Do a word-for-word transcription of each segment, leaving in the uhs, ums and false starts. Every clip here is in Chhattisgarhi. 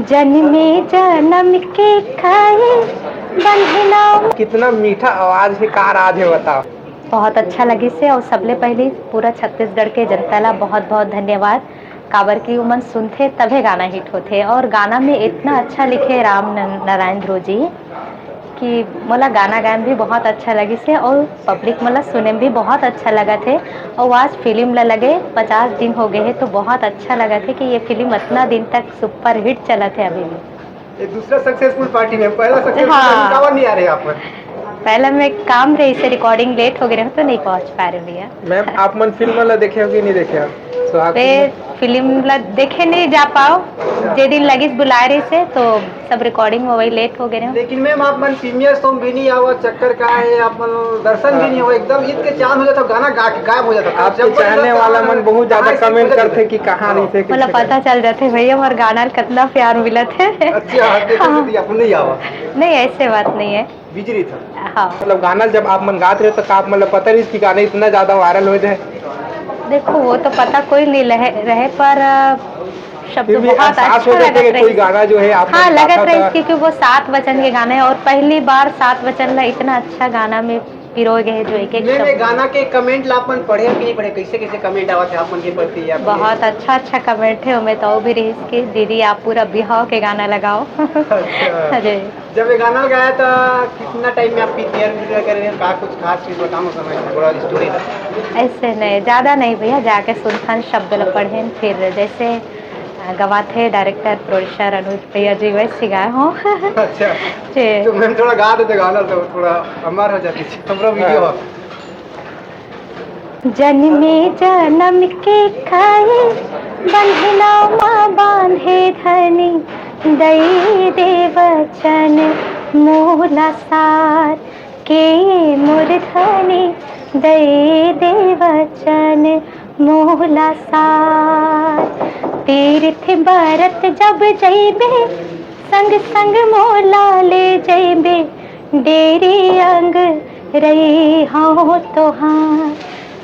जन्मे जन्म के खाए बंधना। कितना मीठा आवाज है, का राज है बताओ। बहुत अच्छा लगिस हे और सबले पहली पूरा छत्तीसगढ़ के जनता ला बहुत बहुत धन्यवाद, काबर कि उमन सुनथे तभे गाना हिट होथे। और गाना में इतना अच्छा लिखे राम न-, नारायण ध्रुव जी कि मोला गाना गाए में भी बहुत अच्छा लगिस हे और पब्लिक मोला सुने में भी बहुत अच्छा लगत हे। और आज फिल्म ला लगे पचास दिन हो गए हे, तो बहुत अच्छा लगत हे कि ये फिल्म इतना दिन तक सुपरहिट चलत हे अभी भी। ये दूसरा सक्सेसफुल पार्टी में, पहला सक्सेसफुल हाँ। पार्टी काबर नहीं आ रहे आप? पहला में काम रहिस हे, रिकॉर्डिंग लेट हो गए रहे, तो नहीं पहुंच पा रहे भैया। मैम, आप मन फिल्म ला देखे हो कि नहीं देखे हो? सुहाग वे फिल्म? फिल्म ला देखे नहीं जा पाओ, जे दिन लगिस बुलाए रहिस हे, तो सब रिकॉर्डिंग में वही लेट हो गए रहे। लेकिन मैम, आप मन प्रीमियर शो में भी नहीं आवा, चक्कर का है, आप मन दर्शन भी नहीं हुआ, एकदम ईद के चांद हो जाता, गाना गा के गायब हो जाता। आपके जब चाहने वाला मन बहुत ज्यादा कमेंट करते कि कहाँ रहिथे, मतलब पता चल जाते भैया, हमारे गाना कितना प्यार मिलत हे। अच्छा, आप देखे हाँ। थे, आप नहीं आवा। नहीं, ऐसे बात नहीं है। बिजली था। हाँ। मतलब गाना जब आप मन गात रहे तो का आप मतलब पता नहीं कि गाना इतना ज्यादा वायरल हो जाए? देखो, वो तो पता कोई नहीं लहे, रहे, पर अ, शब्द फिर भी बहुत एहसास अच्छा हो जाता है लगत कि कोई रहिस। गाना जो है आप हाँ, मन लगत गाता रहिस था। क्योंकि वो सात वचन के गाना है और पहली बार सात वचन ला इतना अच्छा गाना में पिरोए गए जो एक एक मैम, ये शब्द। गाना के कमेंट ला अपन पढ़े कि नहीं पढ़े, कैसे कैसे कमेंट आवत है आप मन के प्रति या फिर? बहुत अच्छा अच्छा कमेंट है, मैं तो भी रहिस कि दीदी आप पूरा बिहाव के गाना लगाओ। अच्छा। अरे। जब ये गाना गाया था, कितना टाइम में आपकी तैयारी वगैरह करे रहे, का कुछ खास चीज बताओ समय थोड़ा स्टोरी। ऐसे नहीं, ज्यादा नहीं भैया, जाके सुनथन शब्द ला पढ़ेन, फिर जैसे अ, गवाथे डायरेक्टर प्रोड्यूसर अनुज भैया जी वैसे गाए हो। अच्छा। जी। तो मैम थोड़ा गा देते गाना तो थोड़ा अमर हो जाती थी, हमारा वीडियो। हाँ। जन्मे जन्म के खाए बंधना मा बांधे धनी, दई दे वचन मोला सार, के मोर धनी दई दे वचन मोला सार। तीर्थ बरत जब जइबे, संग संग मोला ले जइबे, डेरे अंग रही हूँ तोहार,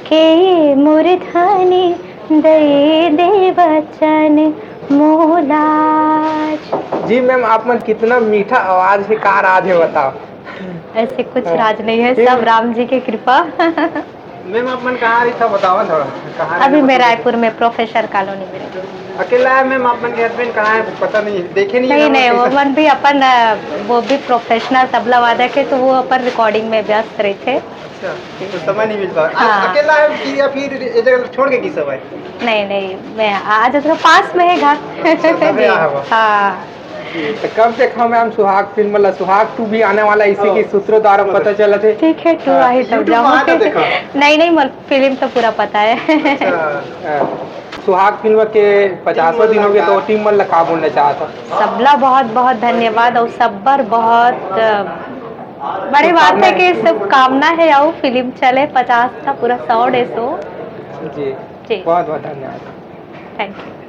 के मोर धनी दे दे वचन मोला। जी मैम, आप मन कितना मीठा आवाज है, का राज है बताओ? ऐसे कुछ हाँ। राज नहीं है, फिर? सब राम जी की कृपा। मैम, आप मन कहाँ रही था, बताओ ना थोड़ा। कहाँ अभी रहते मैं हो? रायपुर में प्रोफेसर कॉलोनी में रहती हूँ। अकेला है मैम, आप मन के हस्बैंड कहाँ है, पता नहीं, देखे नहीं नहीं है नहीं, वो। मन भी अपन अ, वो भी प्रोफेशनल तबला वादक है, तो वो अपन रिकॉर्डिंग में व्यस्त रहते। अच्छा, तो समय नहीं मिल पा। आ-, हाँ। अकेला है कि या फिर ये जगह छोड़ के की सब है? नहीं नहीं, मैं आज तो पास में है घर। अच्छा, तबे आया हुआ। हाँ। तो कब देखा मैम सुहाग फिल्म वाला? सुहाग टू भी आने वाला, इसी के सूत्रों द्वारा पता चला थे। ठीक है, टू हाँ। आई तब YouTube में जाऊँ। आता देखा। नहीं नहीं, मल-, फिल्म तो पूरा पता है। अच्छा। हाँ। सुहाग फिल्म के पचासवां दिन हो गए, तो टीम मन ला का बोलना चाहत हो? सबला बहुत बहुत धन्यवाद और सब्बर बहुत, अ, बड़ी बात है कि शुभकामना है और फिल्म चले पचास का पूरा सौ डेढ़ सौ। जी। जी। बहुत बहुत धन्यवाद। Thank you.